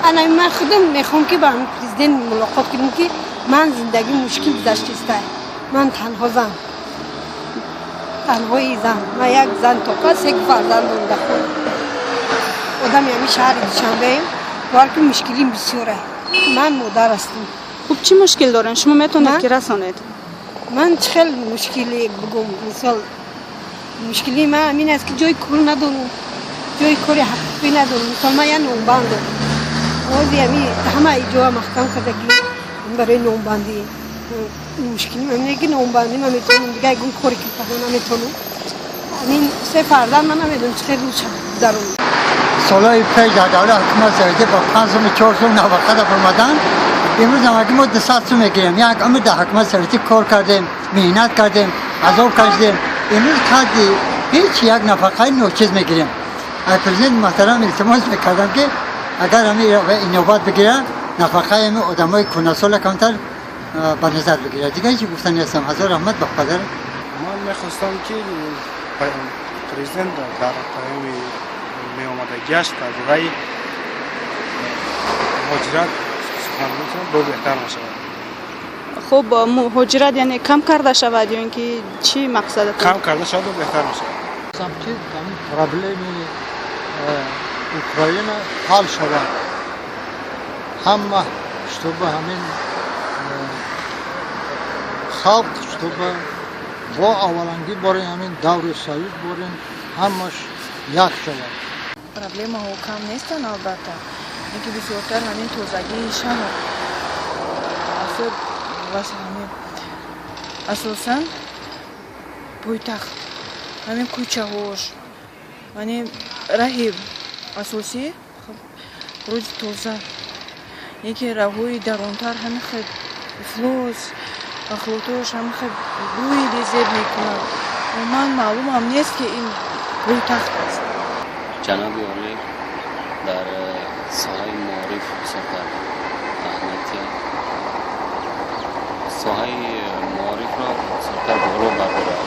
Ана ман худам мехоҳам, ки ба ҳамин президент мулоқот кунем, ки ман зиндагӣ мушкил гузаштиста. Ман танҳо зан, танҳои зан, ман як зан тоқа, се фарзанд дорам дар хона. Одами ҳамин шаҳри Душанбеем, бовар ки мушкилим бисёре. Ман модар ҳастам. Хуб, чӣ мушкил дорен? Шумо метавонед Ман? ки расонед. Ман чӣ хел мушкиле бигӯм? Мисол, мушкилии ман ҳамин аст, ки ҷои кор надорам, ҷои кори ҳақиқӣ надорам. Мисол, ман як нонбанд дорам. Ози ҳами ҳама ҷоа маҳкам кардагӣ барои нонбандӣ. Мушкили ман ҳамине, ки нонбандӣ ман метавонам, дигар ягон коре ки карда наметавонам. Ҳамин се фарзанд, ман намедонам, чӣ хел рӯз гузаронам. Солҳои пеш дар давраи ҳукумат советӣ ба 5 сум, 4 сум нафақа баромадан. Имрӯз ҳамагӣ мо 200 сум мегирем. Як умр дар ҳукумати советӣ кор кардем, меҳнат кардем, азоб кашидем. Имрӯз қадди ҳеҷ як нафақаи ночиз мегирем. Аз президент муҳтарам илтимос мекардам, ки агар ҳами инобат бигирад, нафақаи ҳами одамои кӯҳнасола камтар ба назар бигирад. Дигар ҳеҷ гуфтани нестам. Ҳазор раҳмат ба падар. Ман мехостам, ки президент дар паёми меомадагиаш дар бораи муҳоҷират сухан бикунад, бо беҳтар мешавад. Хуб, муҳоҷират яъне кам карда шавад ё ин ки чӣ мақсадатон? Кам карда шавад, беҳтар мешавад. Ки ҳамин проблеми Украина ҳал шавад, ҳама чтобы ҳамин халқ чтобы бо аввалангӣ борем, ҳамин даври союз борем, ҳамаш як шавад. Проблемаҳо кам нестанд, албатта, лекин бисёртар ҳамин тозагии шаҳр, ҳамин асосан пойтахт, ҳамин кӯчаҳош, яъне раҳи асосӣ рӯзи тоза, яке роҳҳои дарунтар ҳамин хел ифлос, ахлотош ҳамин хел бӯи безеб мекунад. Умуман маълумам нест, ки ин пойтахт аст. Ҷаноби олӣ дар соҳаи маориф бисёртар аҳамияти соҳаи маорифро бисёртар боло бардорад,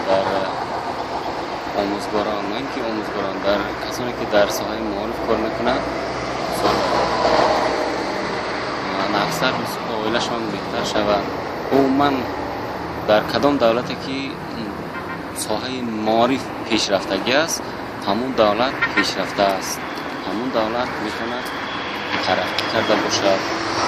дар омӯзгорон, на ин ки омӯзгорон, дар касоне ки дар соҳаи маориф кор мекунанд, аксар оилашон беҳтар шавад. Умуман, дар кадом давлате ки соҳаи маориф пешрафтагӣ аст, ҳамун давлат пешрафта аст, ҳамун давлат метавонад тараққӣ карда бошад.